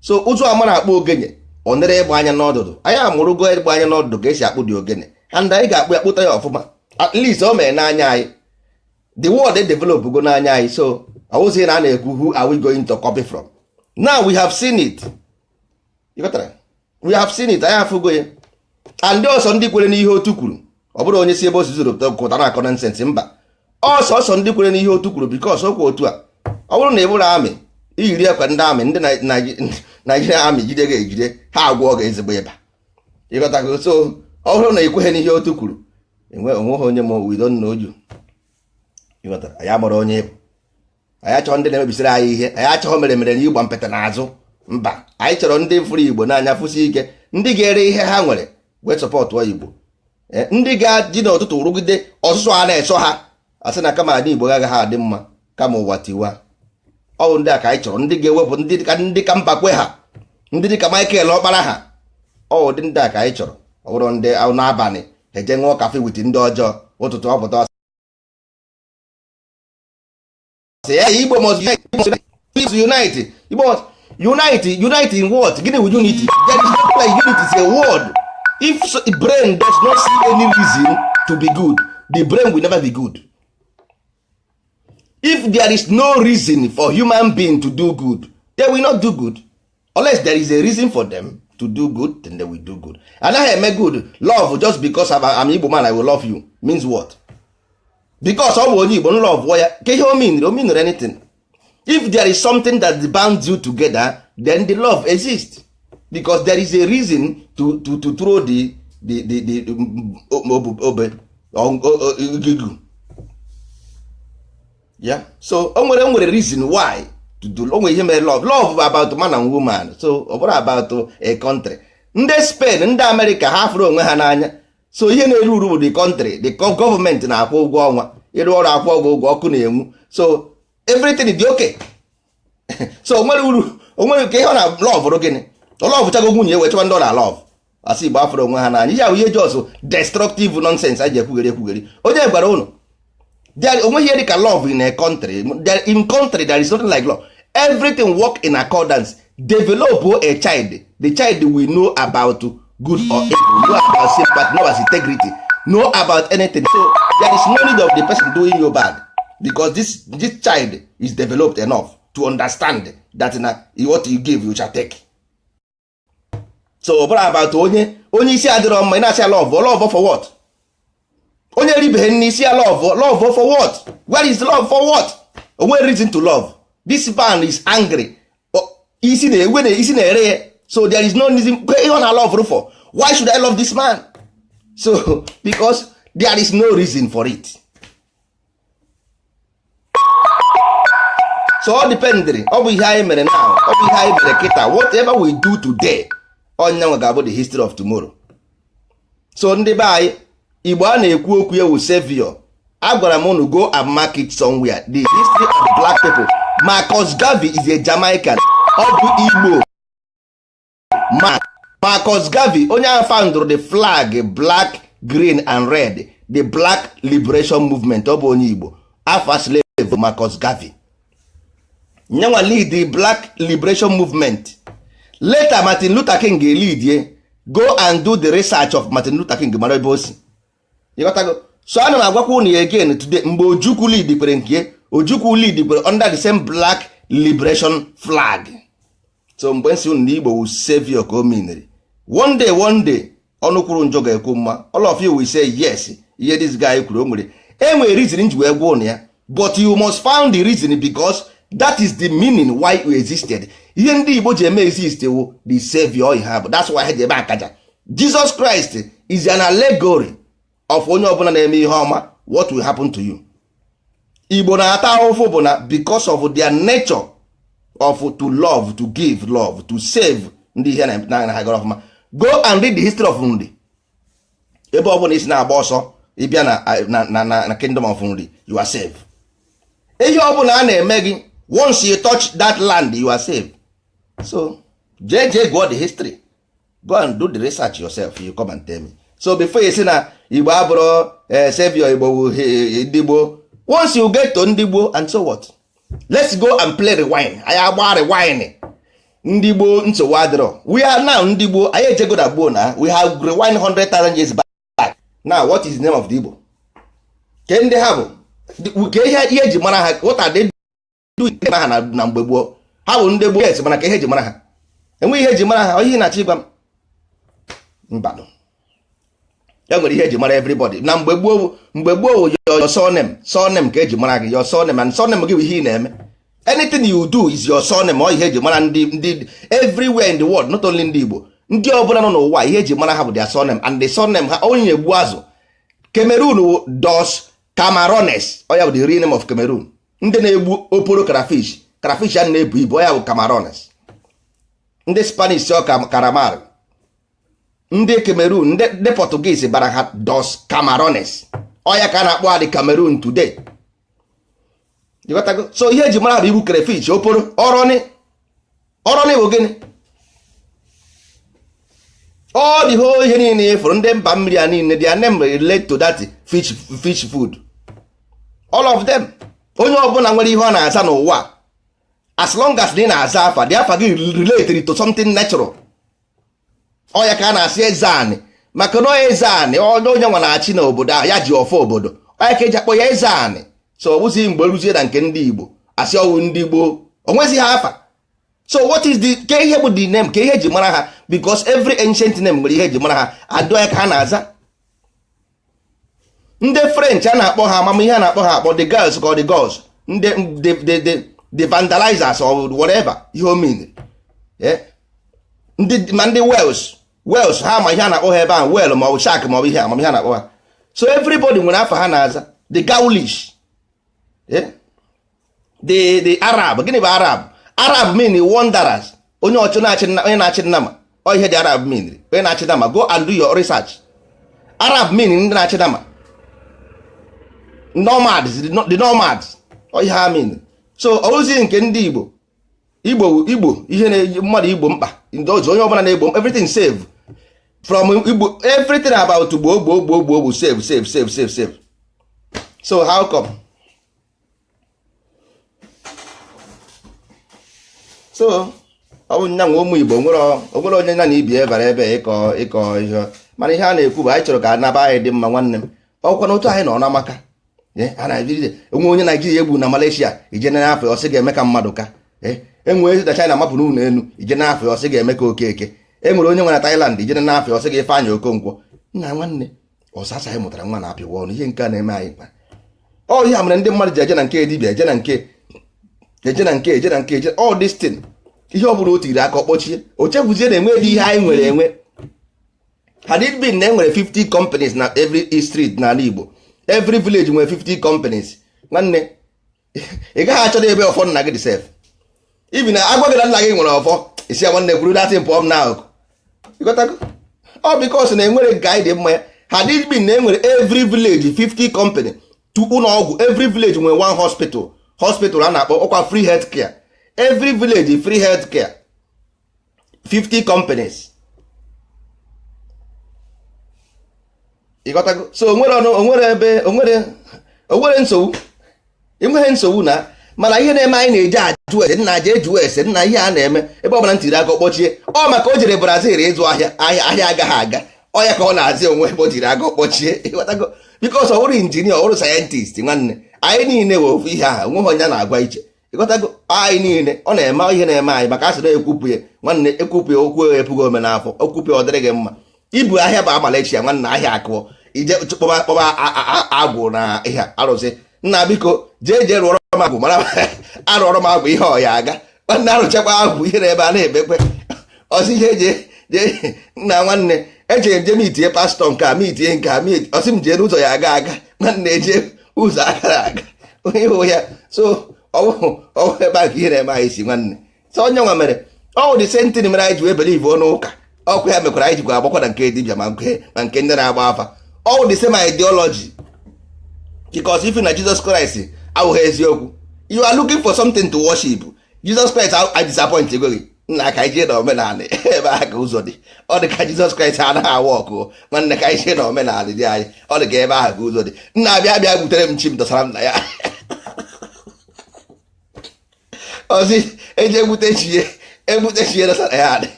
So ụzọ amara akpọ ogene, ọ nere ịgba anya n'ọdụdụ. Anyị amụrụgo ịgba anya n'ọdụdụ ka esi akpụ dị ogene, and anyị ga-akpụ ya, kpụta ya ọfụma. At least o mere n'anya anyị, the world develop go n'anya anyị. So ọwụzie na a na-ekwu, who are we going to copy from? Now we have seen it. You got it? We have seen it. Anyị afụgo ya. And ọsọ ndị kwere n'ihe otu kwuru, ọ bụrụ onye si ebe osi zuru pụta na-akọ nonsense, mba, ọsọ ndị kwere n'ihe otu kwuru, because okwu otu a, ọ bụrụ na ị bụrụ amị, iyiri ekwe ndị amị, ndị Naijiria amị jide gị, ejide ha, agwọ gị ezigbo ịba. Ịghọtago? So ọ bụrụ na ị kweghị n'ihe otu kwuru, enwe onweghị onye ma, we don't know you. Ịghọtara? Anyị agbara onye ịbụ. Anyị achọghị ndị na-emebisiri anyị ihe. Anyị achọghị mere mere na ịgba mpete n'azụ, mba. Anyị chọrọ ndị fụrụ Igbo n'anya, fụsi ike, ndị ga-ere ihe ha nwere wee support-ụọ Igbo, ndị ga-ji n'ụtụtụ rụgide ọsụsụ a na-eso ha asị na kama adị Igbo agaghị adị mma, kama ụwa tiwa. Ọ bụ ndị a ka anyị chọrọ, ndị ga-ewepụ ndị ka Mbakwe ha, ndị dị ka Michael Ọkpara ha. Ọ ụdị ndị a ka anyị chọrọ. Ọ bụrụ ndị n'abalị eje ṅụọ coffee with ndị ọjọọ, ụtụtụ ọpụta sị ya Igbo must unite, Igbo must unite. Unite in what? Gịnị wụ unity? There is no like unity is a word. If so, brain does not see any reason to be good, The brain will never be good. If there is no reason for human being to do good, they will not do good. Unless there is a reason for them to do good, then they will do good. Anaghị eme good love just because I'm Igbo man, I will love you, means what? Because ọ bụ onye Igbo, love ya ka ihe o mean, o mean anything. If there is something that binds you together, then the love exists, because there is a reason to throw the obe igigu. Yeah, so o nwere reason why to do. O nwere ihe mere love. Love bụ about man and woman, so ọ bụrụ about a country. Ndị Spain, ndị America, ha fụrụ onwe ha n'anya. So ihe na-eru uru bụ the country, the government na-akwụ ụgwọ ọnwa, ịrụ ọrụ, akwụ ụgwọ, ụgwọ ọkụ na-enwu, so everything dị okay. So onwere uru, onwere ka ihe ọ na love gịnị? Love chago nwunye, wee chọba ndị ọ na love. Asị Igbo afụrụ onwe ha n'anya. Ihe ahụ ihe just destructive nonsense anyị ji ekwugheri ekwugheri. Onye gwara ụnụ onweghị ihe dịka love in a country? In country there is nothing like love. Everything work in accordance. Develop a child, the child will know about good or evil, know about sympathy, know about integrity, know about anything. So there is no need of the person doing you bad, because this child is developed enough to understand that na what you give, you shall take. So ọ bụrụ about onye isi adịrọ mma, ị na-asị ya love. Love for what? Onye ribeghị n'isi ya, love, love for what? Where is love for what? Onwe reason to love. This man is angry, isi na-ewe na isi na-ere ya, so there is no reason ihe ọ na love for. Why should I love this man? So because there is no reason for it. So ọ dependịrị, ọ bụ ihe anyị mere now, ọ bụ ihe anyị mere kịta. Whatever we do today, onye nwe ga-abụ the history of tomorrow. So ndị be anyị, Igbo a na-ekwu okwu ewu savior, agwara m unu, go and mark it somewhere, the history of black people. Marcus Garvey is a Jamaican. Ọ bụ Igbo. Marcus Garvey, onye ahụ founded the flag, black, green and red, the black liberation movement, ọ bụ onye Igbo. Afa slave Marcus Garvey nyanwa lead the black liberation movement. Later Martin Luther King lead ye. Go and do the research of Martin Luther King, mara ebe o si. Ịghọtago? So ana m agwakwa unu ya again today, mgbe Ojukwu lead kwere nke Ojukwu lead kwere under the same black liberation flag. So mgbe nsi unu na Igbo wu savior, ka o miniri. One day, one day, ọnụ kwuru njọ ga-ekwu mma. All of you will say yes, ihe this guy kwuru, o nwere, enwere reason ji wee gwa unu ya. But you must found the reason, because that is the meaning why you existed. Ihe ndị Igbo ji eme exist wụ the savior ha bụ. That's why ha ji eme akaja. Jesus Christ is an allegory of onye ọbụla na-eme ihe ọma. What will happen to you? Igbo na-ata ahụhụ bụ na because of their nature of to love, to give love, to save ndị ihe na ha gara ọfụma. Go and read the history of Nri. Ebe ọbụla isi na-agba ọsọ ịbịa na kingdom of Nri, you are safe. Ihe ọbụla a na-eme gị, once you touch that land, you are safe. So jee jee gụọ the history, go and do the research yourself, you come and tell me. So before you say na Igbo abụrụ savior, Igbo wu ndị gboo, once you get to ndị gboo, and so what? Let's go and play rewind. Anyị agba rewind ndị gboo, nsogbu adịrọ. We are now ndị gboo. Anyị ejego na gboo na we have rewind 100,000 years back. Now what is the name of the Igbo? Ke ndị ha bụ, ke ihe eji mara ha? What are they doing? Ha na mgbe gboo ha bụ ndị gboo, yes, mana ka ihe eji mara ha? Enweghị ihe eji mara ha. Ihe na-achọ ịgwa m, mbanụ, e nwere ihe eji mara everybody na mgbe gboo. Mgbe gboo, your surname, surname ka eji mara gị, your surname, and surname gị bụ ihe ị na-eme. Anything you do is your surname. Ọ ihe eji mara ndị everywhere in the world, not only ndị Igbo, ndị ọbụla nọ n'ụwa, ihe eji mara ha bụ their surname, and the surname ha, onye na-egbu azụ Cameroon wụ dos Camarones. Ọ ya bụ the real name of Cameroon. Ndị na-egbu oporo crayfish, crayfish a na-ebu ibu, ọ ya bụ Camarones. Ndị Spanish ọ caramar. Ndị Cameroon, ndị Portuguese bara ha dos Camarones. Ọ ya ka a na-akpọ adị Cameroon today. Ịghọtago? So ihe eji mara ha bụ igbu crayfish, oporo. Ọrọnị, ọrọnị bụ gịnị? All the whole ihe niile ịfụrụ ndị mba mmiri a niile, their name relate to that fish, fish food, all of them. Onye ọbụla nwere ihe ọ na-aza n'ụwa, as long as ị na-aza afa, the afa gị related to something natural. Ọ ya ka a na-asị eze anị. Maka na eze anị, onye nwa na-achị n'obodo ahụ, ya ji ọfọ obodo, onye ka eji akpọ ya eze anị. So ọ bụzi mgbe ruzie na nke ndị Igbo, asị ọwụ ndị gboo, o nwezighị afa. So what is the, ke ihe bụ the name, ke ihe eji mara ha? Because every ancient name nwere ihe eji mara ha, adụ ya ka ha na-aza. Ndị French a na-akpọ ha amamihe, a na-akpọ ha akpọ the girls ka ọ the girls, ndị the vandalizers or whatever ihe o mean. Ndị ma ndị Wales ha ma ihe a na-akpọ ha ebe ahụ, well, ma ọ bụ shark, ma ọ bụ ihe amamihe a na-akpọ ha. So everybody nwere afa ha na-aza. The Gaulish, the Arab, gịnị bụ Arab? Arab mean wanderers, onye ọchụ na-achị, onye na-achị nnama. Ọ ihe dị Arab mean, onye na-achị nama. Go and do your research. Arab mean ndị na-achị nama, nomads, the nomads, ọ ihe ha mean. So ozi nke ndị Igbo, Igbo, Igbo, ihe na mmadụ Igbo mkpa, ndị ọzọ, onye ọbụla na-egbo everything save from Igbo, everything about gboo gboo gboo gboo bụ save, save, save, save, save. So how come? So ọ bụ nya nwe ụmụ Igbo onwere onye nya na ibi ebara ebe ịkọ ịkọ ihe. Mana ihe a na-ekwu bụ anyị chọrọ ka anaba anyị dị mma, nwanne m. Ọkwa na otu anyị nọ n'amaka a na-ebiri enwe onye Naijiria egbu na Malaysia, ije n'afọ, ọsị ga-eme ka mmadụ ka enwee na China mapụ n'ụlọ elu, ije n'afọ, ọsị ga-eme ka Okeke. E nwere onye nwe na Thailand, ije n'afọ, ọsị ga-efe Okonkwo. Nna, nwanne, ọsasa anyị mụtara nwa na-apịwa ọnụ. Ihe nke a na-eme anyị mkpa. Ọ ihe a mere ndị mmadụ ji eje na nke dibịa, eje na nke, eje na nke, eje na nke, eje all this thing. Ihe ọ bụla o tiri aka ọkpọchie, o chefuzie na enwe ihe anyị nwere enwe. Had it been na e nwere 50 companies na every street n'ala Igbo, every village nwere 50 companies, nwanne, ị gaghị achọ ebe ọfọ nna gị dị sef. Ibi na agwa gị na nna gị nwere ọfọ, isi ya, nwanne, kwuru datin pụọ m n'akụkụ. Ịghọtago? Ọ because na enwere nke anyị dị mma ya. Had it been na enwere every village 50 company to ụlọ ọgwụ, every village nwere one hospital, hospital a na-akpọ ọkwa free health care, every village free health care, 50 companies. Ịghọtago? So onwere ọnụ, onwere ebe, onwere nsogbu, enweghị nsogbu na. Mana ihe na-eme, anyị na-eji ajụ ese nna, aja eju ese nna. Ihe a na-eme ebe ọ bụla ntiri aka kpọchie, ọ maka o jere Brazil ịzụ ahịa, ahịa ahịa agaghị aga, ọ ya ka ọ na-azị onwe ebe o jiri aka kpọchie. Ịghọtago? Because ọ bụrụ injinia, ọ bụrụ scientist, nwanne, anyị niile wee ofu ihe ahụ, onweghị onye na-agwa iche. Ịghọtago? Anyị niile ọ na-eme ihe na-eme anyị maka asịrị ekwupụ ya. Nwanne, ekwupụ ya, okwu epughị ome n'afọ, okwupụ ya, ọ dịrị gị mma. Ibu ahịa bụ Malaysia, nwanne, ahịa akụọ, ije kpọba kpọba agwụ na ihe arụsị. Nna, biko, jee jee rụọrọ m agwụ, mara arụọrọ m agwụ, ihe ọya aga. Nwanne, arụchakwa agwụ, ihe na ebe a na-emekwe ọsị ihe jee jee. Nna, nwanne, ejere m je mitie pastọ nke a, mitie nke a, ọsị m jee n'ụzọ ya aga aga. Nwanne, eje ụzọ agara aga, onye hụ ya. So ọwụ ebe a ka ihe na-eme anyị si, nwanne. So onye nwa mere ọ dị same thing mere anyị ji wee believe ọnụ ụka ọkụ ya, mekwara anyị jikwa agbakwa na nke dibịa, ma nke ndị na-agba afa. All the same ideology, because if na Jesus Christ awụghị eziokwu, you are looking for something to worship. Jesus Christ I disappoint ego gị, nna, ka anyị jee na omenala, ebe ahụ ka ụzọ dị. Ọ dị ka Jesus Christ anaghị awa ọkụ. Nwanne, ka anyị jee na omenala dị anyị, ọ dị ka ebe ahụ ka ụzọ dị. Nna, bịa bịa butere m chi m dọsara m na ya. Ọsị eji egbute chi ya, egbute chi ya dọsara ya adị.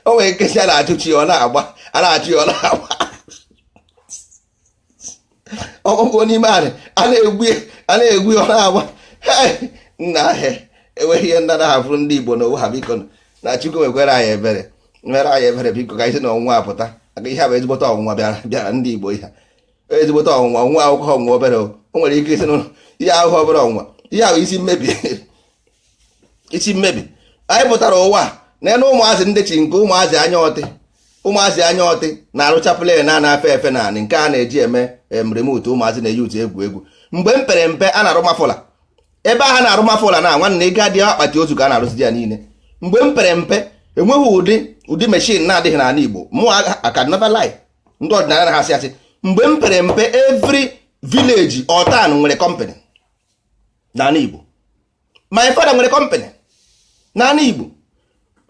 O nwere nkesị a na-achụ chi, ọ na-agba, a na-achụ ya, ọ na-agba ọkpụkpụ n'ime anị, a na-egbu ya, a na-egbu ya, ọ na-agba. Nna, ahịa enweghị ihe nna na-ahafụrụ ndị Igbo n'onwe ha. Biko, na Chukwu mekwere anyị ebere, mere anyị ebere, biko, ka anyị si na ọnwụnwa apụta. Maka ihe a bụ ezigbote ọnwụnwa bịara bịara ndị Igbo. Ihe a ezigbote ọnwụnwa, ọnwụnwa akwụkwọ, ọnwụnwa obere o nwere ike isi n'ụlọ ihe ahụhụ, obere ọnwụnwa. Ihe ahụ isi mmebi, isi mmebi anyị pụtara ụwa na enu ụmụazị ndị chi nke ụmụazị anya ọtị, ụmụazị anya ọtị na-arụcha plane a na-afe efe naanị nke a na-eji eme remote. Ụmụazị na-eyi utu egwu egwu. Mgbe m pere mpe, a na-arụ mafụla ebe ahụ, na-arụ mafụla na nwanne ị ga dị akpati ozu ka a na-arụzi ya niile. Mgbe m pere mpe, enweghị ụdị machine na-adịghị n'ala Igbo. Mụ aka never lie, ndị ọdịnala na-asị asị. Mgbe m pere mpe, every village or town nwere company n'ala Igbo. My father nwere company n'ala Igbo.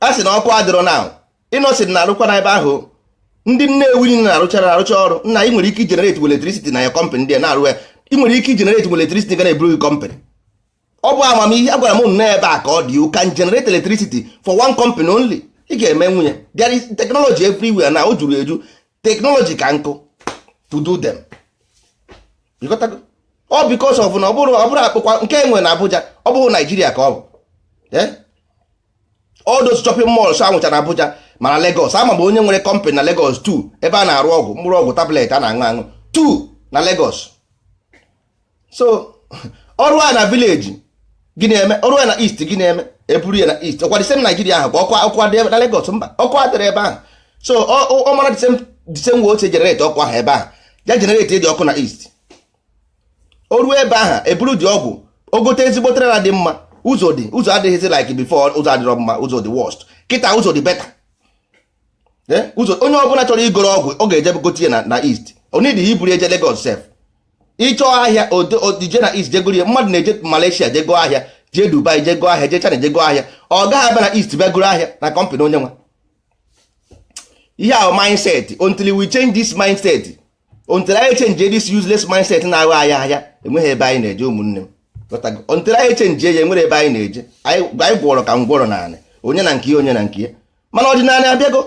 A sị na ọkụ adịrọ na ịnọsị na-arụkwa n'ebe ahụ. Ndị Nnewi niile na-arụchara arụcha ọrụ. Nna, ị nwere ike igenerate electricity na ya company ndị a na-arụ ya. Ị nwere ike igenerate electricity ga na-eburu gị company. Ọ bụ amamihe a gwara m nnọọ ebe a ka ọ dị. You can generate electricity for one company only. Ị ga-eme nwunye. There is technology everywhere na o juru eju. Technology ka nkụ to do them. You got to ọ because of na ọ bụrụ akpụkwa nke enwe na Abuja, ọ bụghị Naijiria ka ọ bụ. All those shopping malls anwụcha na Abuja, mana Lagos, ama m onye nwere company na Lagos 2 ebe a na-arụ ọgwụ, mkpụrụ ọgwụ, tablet a na-aṅụ aṅụ 2 na Lagos. So ọrụ a na village gị na-eme, ọrụ a na east gị na-eme, eburu ya na east, ọkwa the same Nigeria ahụ ka ọkụ adị na Lagos? Mba, ọkụ adịrị ebe ahụ. So ọ mara the same way o si generate ọkụ ahụ ebe ahụ, ya generate dị ọkụ na east. O ruo ebe ahụ, eburu dị ọgwụ, ogote ezigbo trailer dị mma. Ụzọ dị, ụzọ adịghịzi like before. Ụzọ adịrọ mma, ụzọ dị worst. Kịta ụzọ dị better. Ụzọ onye ọbụla chọrọ igoro ọgwụ, ọ ga-eje gote ya na east. Onidi iburu eje Lagos sef. Ịchọọ ahịa ije na east, jegoro ya. Mmadụ na-eje Malaysia jego ahịa, jee Dubai jego ahịa, jee China jego ahịa, ọ gaghị abịa na east bịa goro ahịa na company onye nwa ihe ahụ. Mindset, until we change this mindset, until anyị change this useless mindset na-aghọ anyị ahịa, enweghị ebe anyị na-eje, ụmụnne m. Until anyị change ya, enwere ebe anyị na-eje. Anyị gwọrọ ka ngwọrọ naanị onye na nke ya, onye na nke ya. Mana ọdịnala abịago,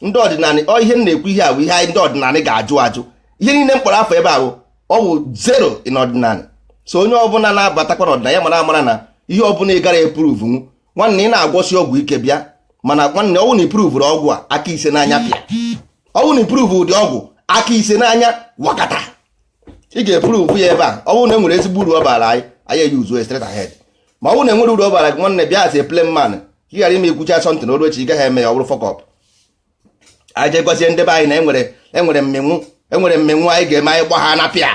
ndị ọdịnala. Ọ ihe m na-ekwu, ihe a bụ ihe anyị ndị ọdịnala ga-ajụ ajụ. Ihe niile m kpọrọ afọ ebe ahụ, ọ bụ zero in ọdịnala. So onye ọbụla na-abatakwa n'ọdịnala ya mara amara na ihe ọbụla ị gara eprove nwu, nwanne, ị na-agwọsi ọgwụ ike bịa, mana nwanne, ọnwụ na ipruvuru ọgwụ a, aka ise n'anya pịa. Ọnwụ na iprove ụdị ọgwụ, aka ise n'anya wakata. Ị ga-eprove ya ebe a. Ọ bụrụ na e nwere ezigbo uru ọ bara anyị, anyị eyuzuo straight ahead. Ma ọ bụrụ na enwere uru ọ bara gị, nwanne, bịa as a plain man, ka ị ghara ime ikwucha something oru echi ị gaghị eme ya, ọ bụrụ fuck up. Anyị jee gwazie ndị be anyị na enwere mmenwu, enwere mmenwu anyị ga-eme, anyị gba ha na pịa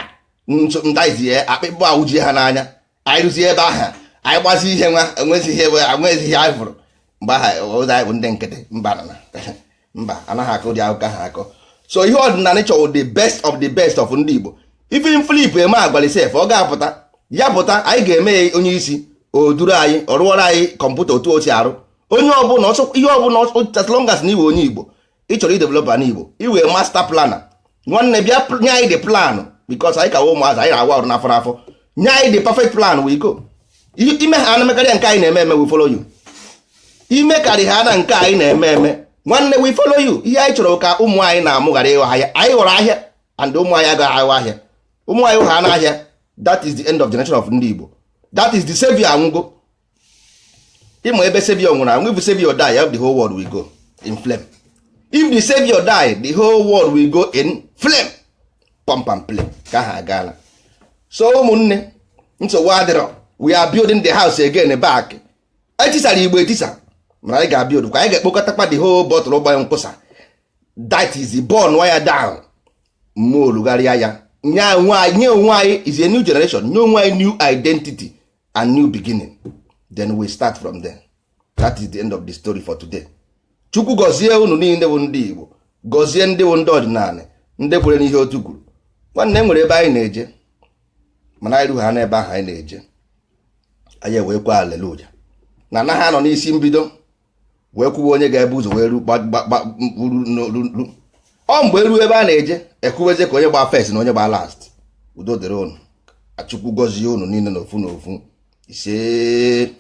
ndaizie akpịkpọ awụjie ha n'anya. Anyị rụzie ebe ahụ, anyị gbazi ihe nwa, enwezi ihe, enwezi ihe anyị fụrụ mgbe aha ụzọ. Anyị bụ ndị nkịtị. Mba, na mba, anaghị akọ ụdị akụkọ ahụ akọ. So ihe ọdịnala chọrọ, the best of the best of ndị Igbo. Even Philip Emeagwali sef, ọ ga-apụta, ya pụta, anyị ga-eme ya onye isi. O duru anyị, ọ rụọrọ anyị kọmputa otu o si arụ. Onye ọbụla ọsọ, ihe ọbụla, as long as na iwe onye Igbo, ị chọrọ idevelop na Igbo, iwe master planner, nwanne, bịa nye anyị the plan, because anyị ka wụ ụmụazị, anyị na-awa ọrụ n'afọ n'afọ. Nye anyị the perfect plan, we go. Ime ha anamekarịa nke anyị na-eme eme, we follow you. Ime karị ha na nke anyị na-eme eme, nwanne, we follow you. Ihe anyị chọrọ ka ụmụ anyị na-amụ ghara ịghọ ahịa. Anyị ghọrọ ahịa and ụmụ anyị agaghị aghọ ahịa. Ụmụ anyị ha n'ahịa, that is the end of generation of ndị Igbo. That is the savior anwụgo. Ịma ebe savior nwụrụ anwụ? If savior die, the whole world will go in flame. If the savior die, the whole world will go in flame, pump and play ka ha agaala. So ụmụnne, nsogbu adịrọ. We are building the house again back. Etisara Igbo etisa, mana anyị ga-abuild kwa. Anyị ga-ekpokọtakwa the whole bottle gbanye nkwụsa. That is the burn ya down, mmụọ olugharịa ya, nye onwe anyị, nye onwe anyị is a new generation, nye onwe anyị new identity and new beginning. Then we start from there. That is the end of the story for today. Chukwu gọzie unu niile bụ ndị Igbo, gọzie ndị bụ ndị ọdịnala, ndị kwere n'ihe otu kwuru. Nwanne, e nwere ebe anyị na-eje, mana anyị ru ha n'ebe ahụ anyị na-eje, anyị ewee kwa aleluya na anaghị anọ n'isi mbido wee kwuwe onye ga-ebu ụzọ wee ru ru. Ọ mgbe eruo ebe a na-eje, ekwuwezie ka onye gbaa first na onye gbaa last. Udo dịrị unu. Chukwu gọzie unu niile n'ofu n'ofu. Ise.